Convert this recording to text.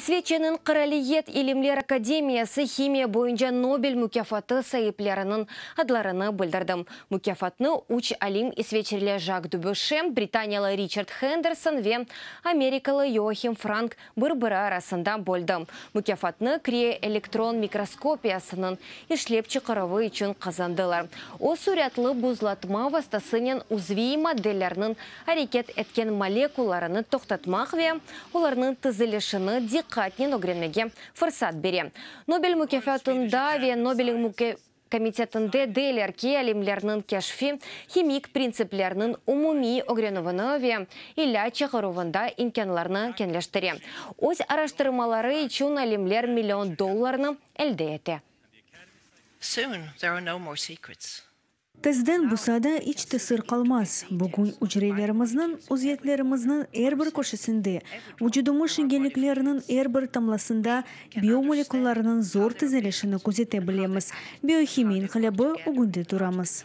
İsveçiyanıñ Qıraliyet ilimler akademiyası himiya boyunca Nobel mukâfatı saipleriniñ adlarını bildirdi. Mukâfatnı üç alim, isveçreli Jak Düböşe, britaniyalı Riçard Henderson ve amerikalı Yoahim Frank bir-biri arasında böldi. Mukâfatnı krioelektron mikroskopiyasınıñ işlep çıqaruvı içün qazandılar. O, suratlı buzlatma vastasınen uzviy maddelerniñ areket etken molekularını toqtatmaq ve olarnıñ tizilişini diqqatnen ögrenmege fırsat bere. Nobel mukâfatında ve Nobel komitetinde deyler ki, alimlerniñ keşfi himik printsiplerniñ umumiy ögrenüvini ve ilâc çıqaruvında imkânlarnı keñleştire. Öz araştırmaları içün alimler million dollarnı elde ete. Soon there are no more secrets. Tezden bu saada iç te sır qalmaz. Bugün ücrelerimizniñ, uziyetlerimizniñ er bir köşesinde, vucudımız şingelikleriniñ er bir tamlasında biomolekularnıñ zor tizilişini közete bilemiz. Biohimiya inqilâbı ögünde turamız.